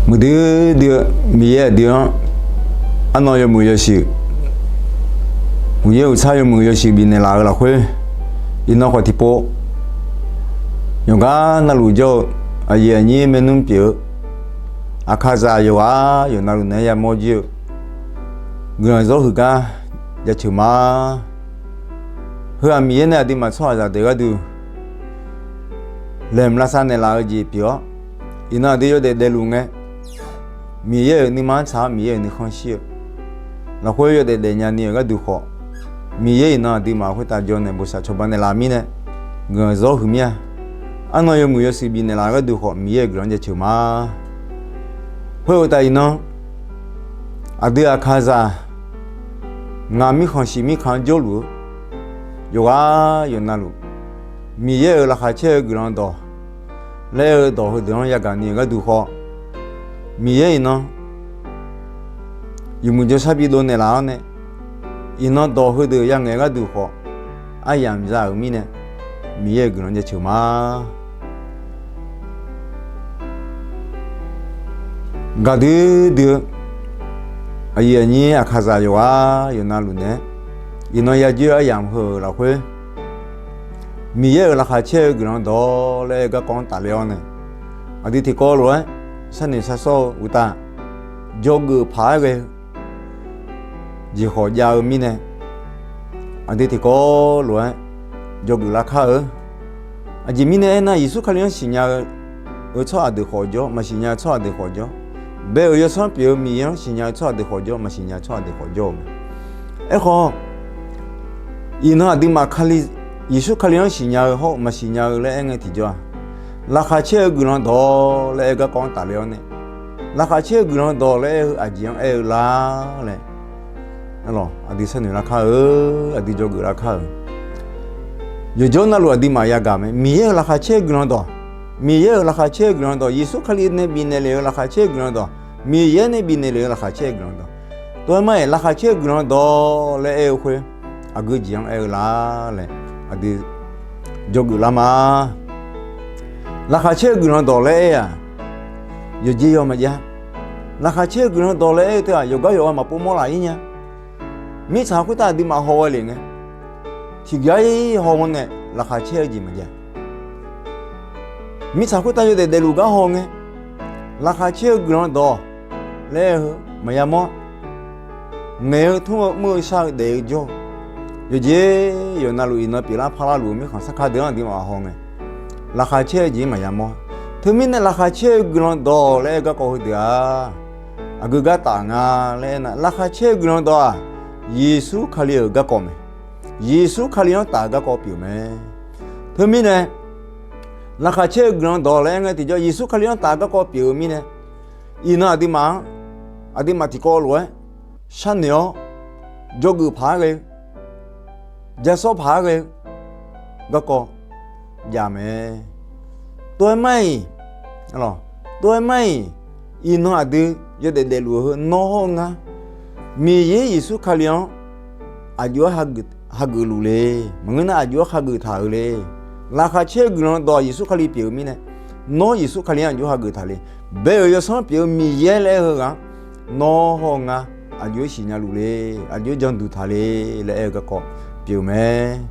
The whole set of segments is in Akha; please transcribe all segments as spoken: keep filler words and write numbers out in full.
Muiqdui dui-eu Miqyaer aqdui-anr arnan yawmuiq yawshuif, uqyaer uqtsar yawmuiq yawshuif bifnaeq laf-eu lafkhoer, iqnan khawf tiqpov yawqgar navluf jawr-eu aqyuif aqnyir maernmr pyeuf-eu Aqkaqzaq yawqghaq yawqnavluf naeq-aer yamawr jir-eu guiqlanq zawr huiqgar jaceuq ma. Heu-aq Miqyaer nae aqduimaf tsawrhaqzaq deuq gharduq laeqhmq lavsav naeqlaf-eu jeq pyeuf-awr, iqnan aqdui yawdaef daefluf ngae, Miqyaer-euq nuima-anr tsaq-awr Miqyaer-euq nuikhanr shir-eu lafkhoer yawdaef daefnya ni-euq gharduq khawf, Miqyaer iqnan aqduimaf khoertav jawr nae bosav cawba naeqlaf mirnae, guiqlanq zawr huiq mir-a. Arnan yawmuiq yawshuif bifnaeq laf-eu gharduq khawf Miqyaer-euq guiqlanq-anr jaceuq ma. Khoer uqtaf iqnan aqdui Aqkaqzaq ngaq mirkhanq shif mirkhanq-anr jawrluf-eu yawqghaq yawqnavluf, Miqyaer-euq laqkhaq caer-eu guiqlanq dawq laer aer-eu dawq heudeuq-anr yagaq ni-euq gharduq khawf, Miqyaer iqnan yawmuiq jawrshar bidov naeqlaf-awr nae, iqnan dawq heudeuq yangaeq gharduq khawf, aryamq za-euq mirnae, Miqyaer-euq guiqlanq jaceuq ma. Gaqdui dui-eu aqyuif aqnyir Aqkaqzaq yawqghaq yawqnavluf naeq-aer, iqnan yajoer-eu aryamq heu-euq lafkhoer, Miqyaer-euq laqkhaq caer-eu guiqlanq dawq laer aer-eu garkawv-anr tafler-awr nae, aqdui tiqkawv lof-aer sharnoeq sharsawr-eu uqtaf, jawrgeuf paq-aer ghae-eu jeq khawf jav-eu mirnae, aqdui tiqkawv lof-aer jawrgeuf lar kar-eu. Aqjeq mirnae aernar, Yeqsur Kali-anr siqnya-eu tsawrhaq deuq khawf jawr, maqsiq nya-eu tsawrhaq deuq khawf jawr. Bae-euq yawsanr pyeuf-eu Miqyaer-anr siqnya-eu tsawrhaq deuq khawf jawr, maqsiq nya-eu tsawrhaq deuq khawf jawr-eu mae. Aerkhawf, iqnan aqduimaf Kali, Yeqsur Kali-anr siqnya-eu hawr-eu maqsiq nya-eu laer aer ngae tiqjawr-aq, laqkhaq caer-eu guiqlanq dawq laer aer-eu garkawv-anr tafler-awr nae, laqkhaq caer-eu guiqlanq dawq laer aer-eu aqjeq-anr aer-eu lar laer, aqdui sharnoeq lar kar-eu, aqdui jawrgeuf lar kar-eu. Yawqjawr navluf aqduimaf yagaq mae. Miqyaer-euq laqkhaq caer-eu guiqlanq dawq, Miqyaer-euq laqkhaq caer-eu guiqlanq dawq, Yeqsur Kali nae bifnaeq lef-eu laqkhaq caer-eu guiqlanq dawq, Miqyaer nae bifnaeq lef-eu laqkhaq caer-eu guiqlanq dawq. Tov-aer mar-iq laqkhaq caer-eu guiqlanq dawq laer aer-eu khoer, aqgeu jeq-anr aer-eu lar laer aqdui jawrgeuf lar ma. Laqkhaq caer-eu guiqlanq dawq laer aer-aq, yawqjeq yawq maqjav. Laqkhaq caer-eu guiqlanq dawq laer aer-eu teu-aq, yawqgar yawqha maqpov mawr laf-ir nya. Mirtsaq khoertav aqduimaf haw ghae lef ngae, tiqgar-ir haw-anr nae laqkhaq caer-eu jeq maqjav. Mirtsaq khoertav yawdaef daefluf gar haw ngae, laqkhaq caer-eu guiqlanq dawq laer aer-eu maqya mawr. Ngaeq-eu tmr-eu mr-eu shar-eu daef-eu jawr-eu, yawqjeq yawqnavluf iqnan pyeuflar parlar luf-eu mirkhanq sarkar deuq-anr aqduimaf haw ngae, laqkhaq caer-eu jeq-anr maqya mawr. Teumirnae laqkhaq caer-eu guiqlanq dawq laer aer-eu garkawv heudeuq-aq, aqgeu gar taf nga laer aernar, laqkhaq caer-eu guiqlanq dawq-aq, Yeqsur Kali-euq garkawv mae. Yeqsur Kali-anr taf-eu garkawv pyeuf mae. Teumirnae, laqkhaq caer-eu guiqlanq dawq laer aer ngae tiqjawr Yeqsur Kali-anr taf-eu garkawv pyeuf-eu mirnae, iqnan aqduimaf-anr, aqduimaf tiqkawv lof-aer sharnoeq-awr, jawrgeuf paq-aer ghae-eu, jasawr paq-aer ghae-eu garkawv jav mae. Tov-aer mar-iq, tov-aer mar-iq, iqnan aqdui yawdaef daefluf-eu heu nawr hawr-eu ngar, Miqyaer Yeqsur Kali-anr aqjox-aer hageuf luf le. Maqngeur nar aqjox-aer hageuf taq-euq le. Laqkhaq caer-eu guiqlanq dawq Yeqsur Kali pyeuf-eu mirnae, nawr Yeqsur Kali-anr aqjox-aer hageuf taq le. Bae-euq yawsanr pyeuf-eu Miqyaer laer aer-eu ghaq-anr nawr hawr-eu ngar aqjox-aer siqnya luf le. Aqjox-aer janduq taq le laer aer-eu garkawv pyeuf mae.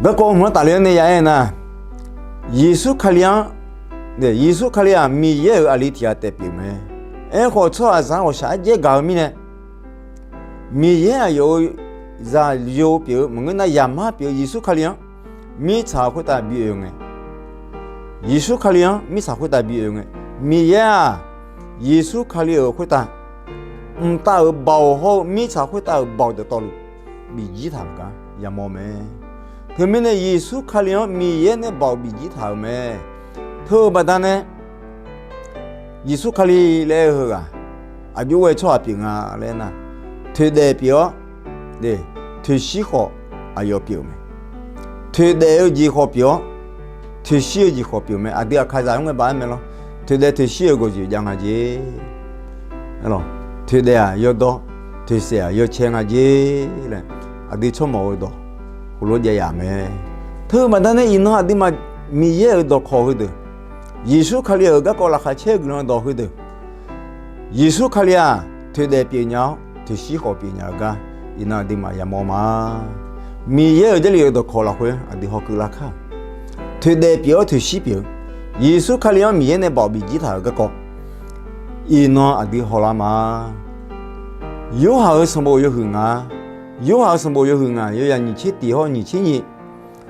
Garkawv hmq-anr tafle-awr nae ya aer nar, Yeqsur Kali-anr, Yeqsur Kali-aq Miqyaer-euq aqli tiq ghaq taef pyeuf mae. Aerkhawf tsawrhaqzaq-anr ghawqshaq arjaer gaq-eu mirnae, Miqyaer aqyawf-euq zaqyo pyeuf-eu maqngeur nar zaqmar pyeuf-eu Yeqsur Kali-anr mirtsaq khoertav bi oe-eu ngae, Yeqsur Kali-anr mirtsaq khoertav bi oe-eu ngae, Miqyaer-aq Yeqsur Kali-euq khoertav mqtav-euq baoq hawr-eu mirtsaq khoertav-euq baoq dawqtawvluf bifjir taq-euq gar yamawr mae. Teumirnae Yeqsur Kali-anr Miqyaer nae baoq bifjir taq-euq mae. Teu-eu baqdanae Yeqsur Kali laer aer-eu heughaq aqjox ghae tsawrhaq pyeuf nga laer nar, toeqdaef pyeuf-awr, toeqshir khawf aqyawf pyeuf-eu mae. Toeqdaef-eu jeq khawf pyeuf-awr, toeqshir-eu jeq khawf pyeuf mae. Aqdui Aqkaqzaq-anr ngae baf-aer mae lawr. Toeqdaef toeqshir-euq gawqjeq jav nga jeq. Toeqdaef-aq yawdawr, toeqsaef-aq yawcae nga jeq laer, aqdui tsawrmawf-eu dawq heulof jav yaf mae. Teu-eu baqdanae iqnan aqduimaf Miqyaer-euq dawqkawq heudeuq Yeqsur Kali-euq garkawv laqkhaq caer-eu guiqlanq dawq heudeuq, Yeqsur Kali-aq, toeqdaef pyeufnya-awr toeqshir khawf pyeufnya-eu gar, iqnan aqduimaf yamawr ma. Miqyaer-euq Jarlif-euq dawqkawq lafkhoer aqdui hawkeuv lar kar-aq, toeqdaef pyeuf-awr toeqshir pyeuf-eu, Yeqsur Kali-anr Miqyaer nae baof bif jir taq-euq garkawv, iqnan aqdui hawlar ma. Yorhaq-euq sanqbof yawhuiq ngaq, Yorhaq-euq sanqbof yawhuiq ngaq, yawzaq nyiq tser tiq hawr nyiq tser nyiq,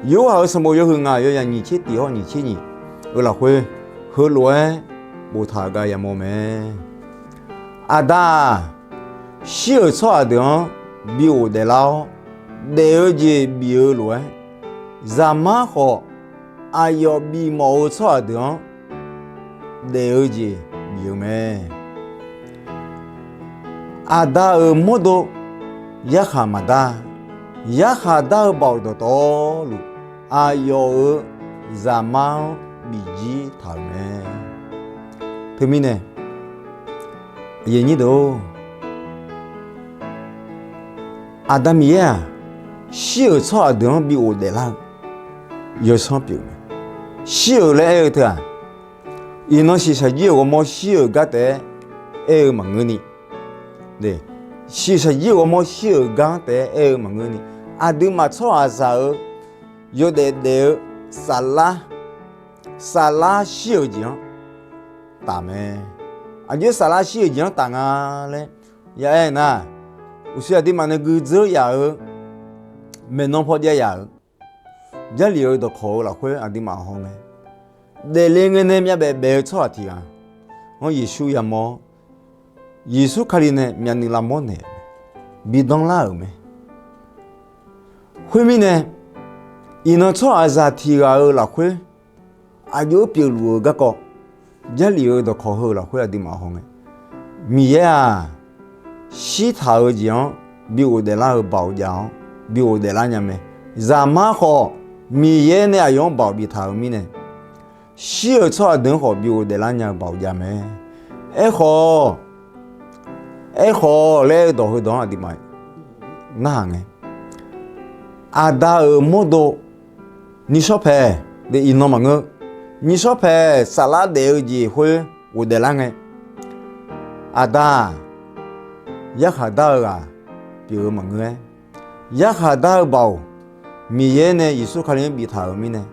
Yorhaq-euq sanqbof yawhuiq ngaq, yawzaq nyiq tser tiq hawr nyiq tser nyiq-euq lafkhoer, heulof-aer boftaq-euq gar yamawr mae. Aqda-aq, shir-euq tsawrhaq deuq-anr bi ghofdaef lar-awr, daef-eu jeq bif-eu lof-aer, Zaqmar khawf, aqyawf bifmawf-eu tsawrhaq deuq-anr daef-eu jeq bif-eu mae. Aqda-euq mawrdo yarkhaq maqdar, yarkhaq dar-eu baoq dawqtawvluf, aqyawf-euq Zaqmar-anr bif jir taq-euq mae. Teumirnae, aqyuif aqnyir deuq-or, Aqda Miqyaer-aq, shir-euq tsawrhaq deuq-anr bi ghofdaef lar-eu yawsanr pyeuf mae. Shir-euq laer aer-eu teu-aq, iqnan shiqshaq jir-euq ghawrmawr shir-euq gar taef-aer aer-eu maqngeurni, shiqshaq jir-euq ghawrmawr shir-euq gar-anr taef-aer aer-eu maqngeurni, aqduimaf tsawrhaqzaq-euq yawdaef daef-eu saflar, saflar shir-euq jeq-anr taf mae. Aqjox saflar shir-euq jeq-anr taf nga laer ya aer nar, uqshoe aqduimaf nae gui dzeur yaf-eu maeqnan paw jav yaf-euq Jarlif-euq dawqkawq-eu lafkhoer aqduimaf haw ngae, daefle ngae nae myavbaef baef-eu tsawrhaq tiq ghaq-anr Yeqsur yamawr-awr, Yeqsur Kali nae myavnuiv lavmawr naeq-euq mae, bi danrlar-euq mae. Khoermirnae, iqnan tsawrhaqzaq tiq ghaq-euq lafkhoer aqjox-aer pyeufluf-eu garkawv, Jarlif-euq dawqkawq heu-euq lafkhoer aqduimaf haw ngae, Miqyaer-aq, shirtaq-eu jeq-anr bi ghofdaef lar-eu baoq jav-awr bi ghofdaef lar nya mae. Zaqmar khawf, Miqyaer nae aqyawf-anr baoq biftaq-euq mirnae, shir-euq tsawrhaq deuq-anr khawf bi ghofdaef lar nya-eu baoq jav mae. Aerkhawf, aerkhawf laer aer-eu dawq heudawq-anr aqduimaf narhaq ngae, Aqda-euq mawrdo nishawr paeq, iqnan maqngeur, nishawr paeq saflar daef-eu jeq khoer ghofdaef lar ngae, Aqda-aq, yarkhaq dar-eu ghaq pyeuf-eu maqngeur-aer, yarkhaq dar-eu baoq Miqyaer nae Yeqsur Kali-anr biftaq-euq mirnae,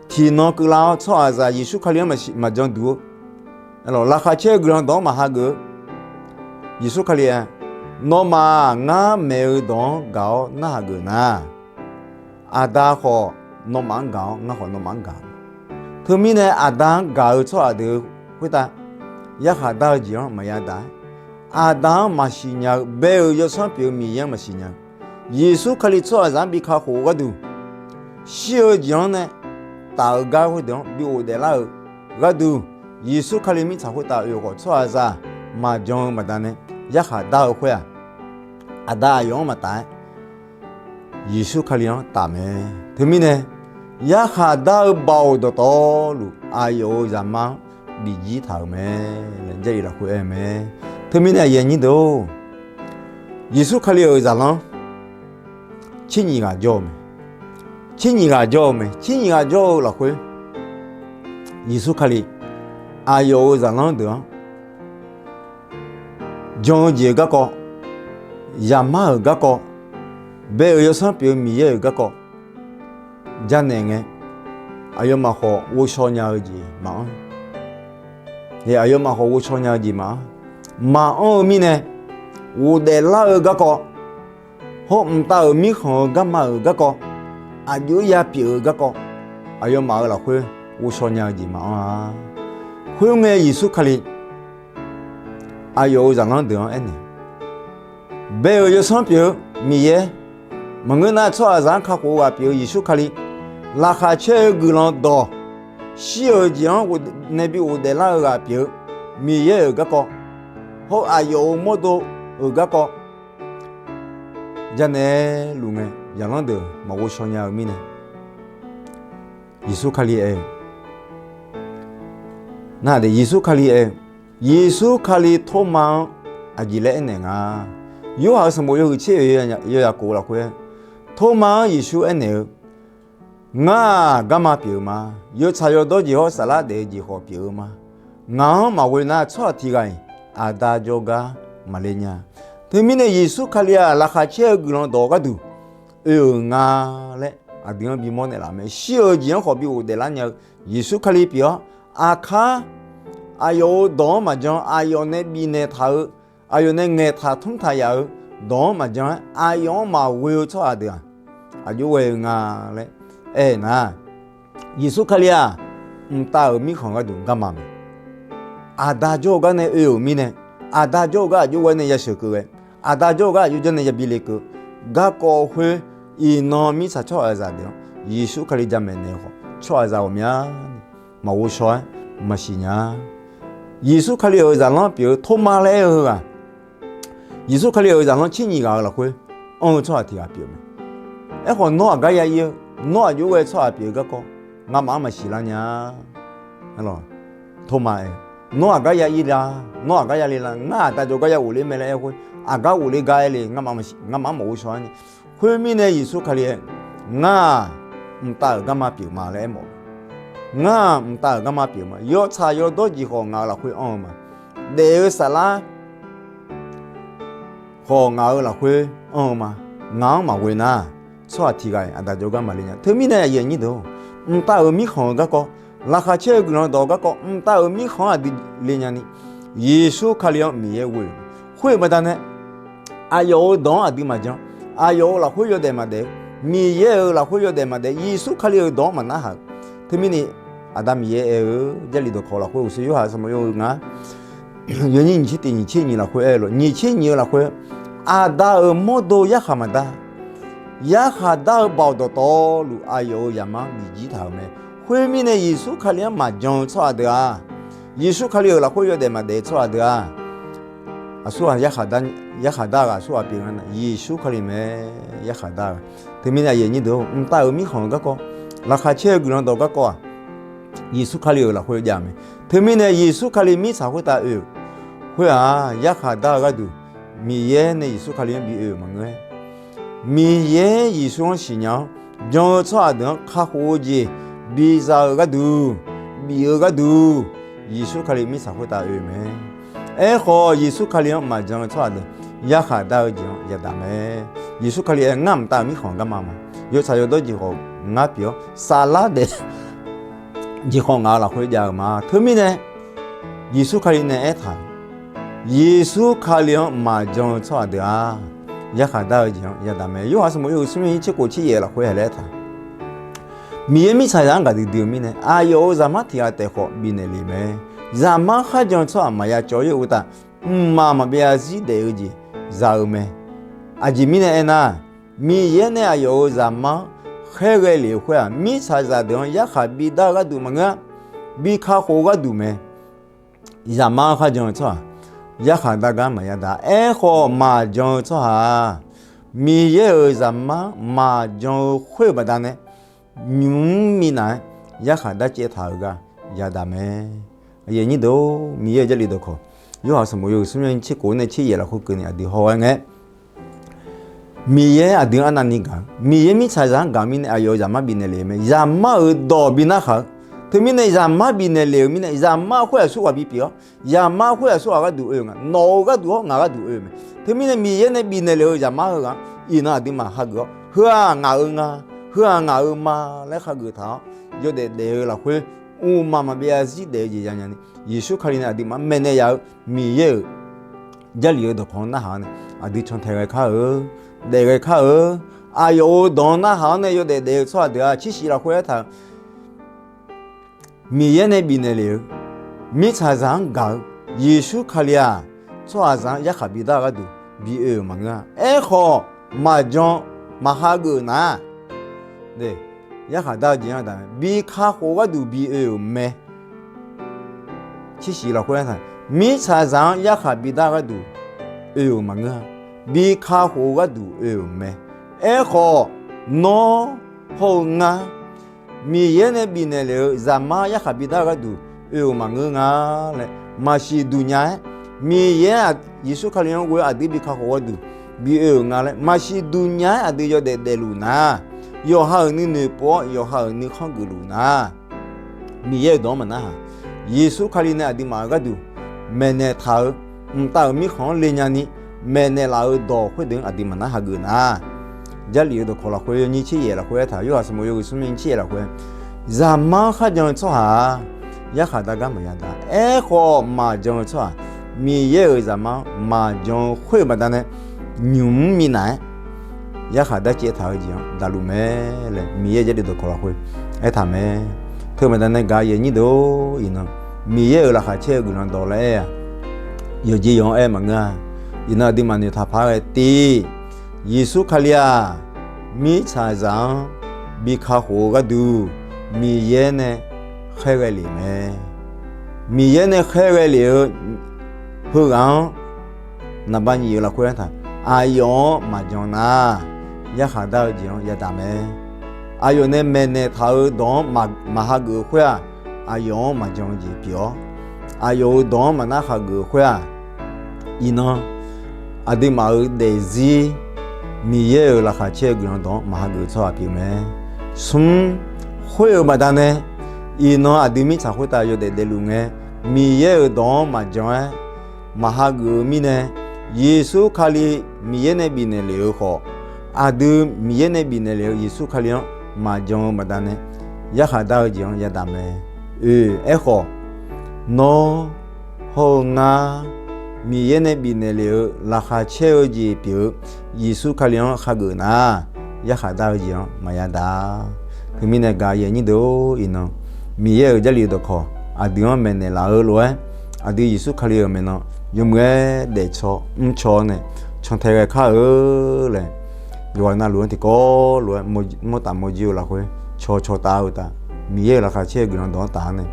tiqnan keuvlar-awr tsawrhaqzaq Yeqsur Kali-anr maqjan duq-eu, laqkhaq caer-eu guiqlanq dawq-anr maqhageuf-eu, Yeqsur Kali-aq, nawmaf ngar maeq-eu dawq-anr gaq-awr narhaq geuf nar, Aqda khawf nawmaf-anr gaq-awr ngar khawf nawmaf-anr gaq-eu. Teumirnae Aqda-anr gaq-eu tsawrhaq deuq khoertav yarkhaq dar-eu jeq-anr maqya daq-aer, Aqda-anr maqsiq nya-eu bae-euq yawsanr pyeuf-eu Miqyaer-anr maqsiq nya-eu, Yeqsur Kali tsawrhaqzaq-anr bi kakhof-eu gharduq, shir-eu jeq-anr nae taf-eu gar khoerdeuq-anr bi ghofdaef lar-euq gharduq, Yeqsur Kali mirtsaq khoertav oeq khawf tsawrhaqzaq maqjan-eu baqdanae yarkhaq dar-eu khoer-aq, Aqda aqyawf-anr maqtaf-aer Yeqsur Kali-anr taf mae. Teumirnae, yarkhaq dar-eu baoq dawqtawvluf aqyawf-euq Zaqmar-anr bifjir taq-euq mae laer Jarlif lafkhoer aer-eu mae. Teumirnae aqyuif aqnyir deuq-or, Yeqsur Kali-euq zaqlanr tser nyiq ghaq jawr-eu mae. Tser nyiq ghaq jawr-eu mae. Tser nyiq ghaq jawr-eu lafkhoer, Yeqsur Kali aqyawf-euq zaqlanr deuq-anr jan-eu jeq-euq garkawv, Zaqmar-euq garkawv, bae-euq yawsanr pyeuf-eu Miqyaer-euq garkawv janaeq ngae, aqyawfmaf khawf ghovshaw nya-eu jeq maqanr. Aqyawfmaf khawf ghovshaw nya-eu jeq maqanr. Maqanr-eu mirnae, ghofdaef lar-eu garkawv, hawr mqtav-euq mirkhanq-euq garma-euq garkawv, aqjox-aer yapyeuf-eu garkawv, aqyawfmaf-euq lafkhoer ghovshaw nya-eu jeq maqanr-a. Khoerngae Yeqsur Kali aqyawf-euq zaqlanr deuq-anr aernaeq, bae-euq yawsanr pyeuf-eu Miqyaer, maqngeur nar tsawrhaqzaq-anr kakhof-eu ghaq pyeuf-eu Yeqsur Kali, laqkhaq caer-eu guiqlanq dawq, shir-euq jeq-anr nae bi ghofdaef lar-eu ghaq pyeuf-eu Miqyaer-euq garkawv, hawr aqyawf-euq mawrdo-euq garkawv janaeq luf ngae, zaqlanr deuq maqghovshaw nya-eu mirnae, Yeqsur Kali aer-eu, nar-aq, Yeqsur Kali aer-eu, Yeqsur Kali Tormav-anr aqjeq laer aernaeq nga. Yorhaq-euq sanqbof yawhuiq tser oeq yawzaq kof lafkhoer, Tormav-anr Yeqsur aernaeq-eu, Ngar-aq garma pyeuf-eu ma. Yawtsaq yawdawr jeq hawr saflar daef-eu jeq khawf pyeuf-eu ma. Ngaq-anr maqghoe nar tsawrhaq tiq ghaq-iq aqda jawrgar maqle nya. Teumirnae Yeqsur Kali-aq laqkhaq caer-eu guiqlanq dawq gharduq oe-euq nga laer aqdui-anr bimawr naeqlaf mae. Shir-euq jeq-anr khawf bighof daeflar nya-eu Yeqsur Kali pyeuf-awr, aqkar aqyawf-euq dawq-anr maqjan, aqyawf nae bifnaeq taq-eu, aqyawf nae ngaeqtaq tmrtaq yaf-eu dawq-anr maqjan-aer aqyawf-anr maqghoe-eu tsawrhaq deuq-aq, aqjox ghae-eu nga laer aer-eu nar, Yeqsur Kali-aq mqtav-euq mirkhanq gharduq garma mae. Aqda jawr-eu gar nae oe-euq mirnae, aqda jawr-eu gar aqjox ghae nae yasheuq keuv ghae, aqda jawr-eu gar aqjox janr nae yabi lekeuv, garkawv khoer iqnan mirtsaq tsawrhaqzaq deuq-anr Yeqsur Kali jamaeq naeq-eu khawf, tsawrhaqzaq ghawqmyani maqghovshaw-aer maqsiq nya. Yeqsur Kali-euq zaqlanr pyeuf-eu Tormav laer aer-eu heughaq, Yeqsur Kali-euq zaqlanr tser nyiq ghaq-euq lafkhoer anr-eu tsawrhaq tiq ghaq pyeuf mae. Aerkhawf, nawr aqgar ya ir-eu, nawr aqjox ghae tsawrhaq pyeuf-eu garkawv, ngamaf-anr maqsiq lar nya. Tormav aer, nawr aqgar ya ir la, nawr aqgar ya le la, ngar aqda jawrgar ya ghofler mae laer aer khoer, aqgar ghofler gar aer le, ngamaf-anr maqghovshaw-aer ni. Khoermirnae Yeqsur Kali aer, ngar-aq mqtav-euq garma pyeuf ma laer aermawf. Ngar-aq mqtav-euq garma pyeuf ma. Yawtsaq yawdawr jeq khawf ngaq-euq lafkhoer anr-eu ma. Daef-eu saflar khawf ngaq-euq lafkhoer anr-eu ma. Ngaq-anr maqghoe nar, tsawrhaq tiq ghaq-iq aqda jawrgar maqle nya. Teumirnae aqyuif aqnyir deuq-or, mqtav-euq mirkhanq-euq garkawv, laqkhaq caer-eu guiqlanq dawq-eu garkawv, mqtav-euq mirkhanq-anr aqdui le nyani, Yeqsur Kali-anr Miqyaer ghoe-euq. Khoer-euq baqdanae aqyawf-euq dawq-anr aqdui maqjan, aqyawf-euq lafkhoer yawdaef maqdaef-eu, Miqyaer-euq lafkhoer yawdaef maqdaef, Yeqsur Kali-euq dawq-anr maqnarhaq-euq. Teumirnae Aqda Miqyaer aer-eu, Jarlif dawqkawq lafkhoer uqshoe Yorhaq sanqbof yawhuiq nga yawnyir nyiq tser tiq nyiq tser nyiq lafkhoer aer-eu lof, nyiq tser nyiq-eu lafkhoer, Aqda-euq mawrdo yarkhaq maqdar, yarkhaq dar-eu baoq dawqtawvluf aqyawf-euq Zaqmar-anr bijir taq-euq mae. Khoermirnae Yeqsur Kali-anr maqjan-eu tsawrhaq deuq-aq, Yeqsur Kali-euq lafkhoer yawdaef maqdaef-eu tsawrhaq deuq-aq, aqsurghaq yarkhaq dar, yarkhaq dar-eu ghaq aqsurghaq pyeuf nga nar, Yeqsur Kali mae, yarkhaq dar-eu. Teumirnae aqyuif aqnyir deuq-or, mqtav-euq mirkhanq-euq garkawv, laqkhaq caer-eu guiqlanq dawq garkawv-aq, Yeqsur Kali-euq lafkhoer jav-eu mae. Teumirnae Yeqsur Kali mirtsaq khoertav oe-euq khoer-aq, yarkhaq dar-eu gharduq Miqyaer nae Yeqsur Kali-anr bi oe-euq maqngeur-aer, Miqyaer Yeqsur-anr siqnya-awr jan-eu tsawrhaq deuq-anr kakhof-eu jeq biza-eu gharduq, bif-eu gharduq, Yeqsur Kali mirtsaq khoertav oe-eu mae. Aerkhawf, Yeqsur Kali-anr maqjan-eu tsawrhaq deuq yarkhaq dar-eu jeq-anr yadaq mae. Yeqsur Kali aer, ngar mqtav-euq mirkhanq garma ma. Yawtsaq yawdawr jeq khawf ngar pyeuf-awr, saflar daef jeq khawf ngaq-euq lafkhoer jav-euq ma. Teumirnae Yeqsur Kali nae aertaq-euq, Yeqsur Kali-anr maqjan-eu tsawrhaq deuq-aq, yarkhaq dar-eu jeq-anr yadaq mae. Yorhaq sanqbof yawhuiq smr yawnyir tser khof tser yaef lafkhoer haiq laer aertaq, Miqyaer mirtsaqzaq-anr gaqdui dui-eu mirnae, aqyawf-euq Zaqmar tiq ghaq taef khawf bifnaeq lef mae. Zaqmar kharjan-eu tsawrhaq maqya cawv-ir-eu uqtaf, mqmaq maqbyav zarzir daef-eu jeq za-eu mae. Aqjeq mirnae aernar, Miqyaer nae aqyawf-euq Zaqmar-anr khaerghae lef-eu khoer-aq, mirtsaqzaq deuq-anr yarkhaq bidar-eu gharduq maqngeur-a, bi kakhof-eu gharduq mae. Zaqmar-anr kharjan-eu tsawrhaq yarkhaq dar gar maqya daq. Aerkhawf, maqjan-eu tsawrhaq-aq, Miqyaer-euq Zaqmar-anr maqjan-eu khoer-eu baqdanae, nymq-mr minav-aer yarkhaq dar caev taq-euq gar yadaq mae. Aqyuif aqnyir deuq-or, Miqyaer-euq Jarlif dawqkawq, Yorhaq sanqbof yawhuiq smr yawnyir tser khof nae tser yaef lafkhoer keuvni aqdui haw-aer ngae, Miqyaer aqdui-anr arnavni gaq-eu, Miqyaer mirtsaqzaq-anr gaq-eu mirnae aqyawf-euq Zaqmar bifnaeq lef-eu mae. Zaqmar-euq dawq bi narkhaq-eu, teumirnae Zaqmar bifnaeq lef-euq mirnae, Zaqmar khoer aqsurghaq bipyeuf-awr, Zaqmar khoer aqsurghaq gharduq oe-eu nga. Nawq-euq gharduq hawr ngaq gharduq oe-eu mae. Teumirnae Miqyaer nae bifnaeq lef-eu Zaqmar heughaq-anr iqnan aqduimaf hageuf-awr, heu-aq ngaq-euq nga, heu-aq ngaq-euq ma laer hageuf taq-awr, yawdaef daef-eu lafkhoer mqmaq maqbyav zarzir daef-eu jeq yanya ni, Yeqsur Kali nae aqduimaf maeqnaeq yaf-eu Miqyaer-euq Jarlif-eu dawqkawq-anr narhaq-awr nae, aqdui cantae ghae kar-eu, daef ghae kar-eu. Aqyawf-euq dawq-anr narhaq-awr nae yawdaef daef-eu tsawrhaq deuq-aq, tsershif lafkhoer aertaq-eu, Miqyaer nae bifnaeq lef-eu mirtsaqzaq-anr gaq-eu Yeqsur Kali-aq, tsawrhaqzaq-anr yarkhaq bidar-eu gharduq bi oe-euq maqngeur-a. Aerkhawf, maqjan maqhageuf nar, yarkhaq dar-eu jeq-anr daq, bi kakhof gharduq bi oe-euq mae. Tsershif lafkhoer aertaq, mirtsaqzaq-anr yarkhaq bidar-eu gharduq oe-euq maqngeur-a, bi kakhof-eu gharduq oe-euq mae. Aerkhawf, nawr hawr-eu ngar, Miqyaer nae bifnaeq lef-eu Zaqmar yarkhaq bidar-eu gharduq oe-euq maqngeur nga laer maqsiq duq nya-aer, Miqyaer-aq, Yeqsur Kali-anr ghoe-awr aqdui bi kakhof gharduq bi oe-euq nga laer maqsiq duq nya-aer aqdui yawdaef daefluf nar, yawqha-euq nuinoeq pov-awr yawqha-euq nuikhanr geufluf nar, Miqyaer-euq dawq-anr maqnarhaq. Yeqsur Kali nae aqduimaf-euq gharduq maeqnaeq taq-euq, mqtav-euq mirkhanq-anr lenya ni maeqnaeq laf-euq dawq khoerdeuq-anr aqduimaf narhaq geuf nar, Jarlif-eu dawqkawq lafkhoer yawnyir tser yaef lafkhoer aertaq, Yorhaq sanqbof yawhuiq smr nyiq tser yaef lafkhoer, Zaqmar-anr kharjan-eu tsawrhaq-aq, yarkhaq dar gar maqya daq. Aerkhawf, maqjan-eu tsawrhaq, Miqyaer-euq Zaqmar-anr maqjan-eu khoer-eu baqdanae, nymq mr minav-aer yarkhaq dar caev taq-eu jeq-anr daqluf mae laer Miqyaer-euq Jarlif dawqkawq lafkhoer aertaq mae. Teu baqdanae gaq yaeq nyir deuq-or, iqnan Miqyaer-euq laqkhaq caer-eu guiqlanq dawq laer aer-aq, yawqjeq yawq-anr aer maqngeur-a. Iqnan aqduimaf noeqtaq paq-aer ghae tiv, Yeqsur Kali-aq, mirtsaqzaq-anr bi kakhof-eu gharduq Miqyaer nae khaerghae lef mae. Miqyaer nae khaerghae lef-eu heughaq-anr, naqba nyiq-eu lafkhoer aertaq, aqyawf-anr maqjan nar, yarkhaq dar-eu jeq-anr yadaq mae. Aqyawf nae maeqnaeq taq-eu dawq-anr maq, maqhageuf-eu khoer-aq, aqyawf-anr maqjan-eu jeq pyeuf-awr, aqyawf-euq dawq-anr maqnar hageuf-eu khoer-aq, iqnan aqduimaf-euq daefzir Miqyaer-euq laqkhaq caer-eu guiqlanq dawq-anr maqhageuf-eu tsawrhaq pyeuf mae. Smr, khoer-eu baqdanae, iqnan aqdui mirtsaq khoertav yawdaef daefluf ngae, Miqyaer-euq dawq-anr maqjan-aer maqhageuf-eu mirnae, Yeqsur Kali Miqyaer nae bifnaeq lef-eu khawf, aqdui Miqyaer nae bifnaeq lef-eu Yeqsur Kali-anr maqjan-eu baqdanae, yarkhaq dar-eu jeq-anr yadaq mae. Oe, aerkhawf, nawr hawr-eu ngar Miqyaer nae bifnaeq lef-eu laqkhaq caer-eu jeq pyeuf-eu Yeqsur Kali-anr hageuf nar, yarkhaq dar-eu jeq-anr maqya daq. Teumirnae gaq yaeq nyir deuq-or, iqnan Miqyaer-euq Jarlif dawqkawq aqdui-anr maeqnaeq laf-eu lof-aer, aqdui Yeqsur Kali-euq maeqnan yawmuiq-aer daefcaw mrcaw-awr nae cantae ghae kar-eu laer, yawqghaq navluf-anr tiqkawv lof-aer mawrtaf mawrjir-eu lafkhoer caw caw tav-eu uqtaf, Miqyaer-euq laqkhaq caer-eu guiqlanq dawq-anr taf-awr nae,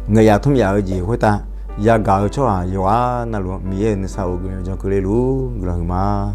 ngaeqyaf tmr yaf-eu jeq khoertav yagaq-eu tsawrhaq yawqghaq navluf-anr Miqyaer-euq nuisar of guiqlanq jan keuvle luf guiqlanq huiqma.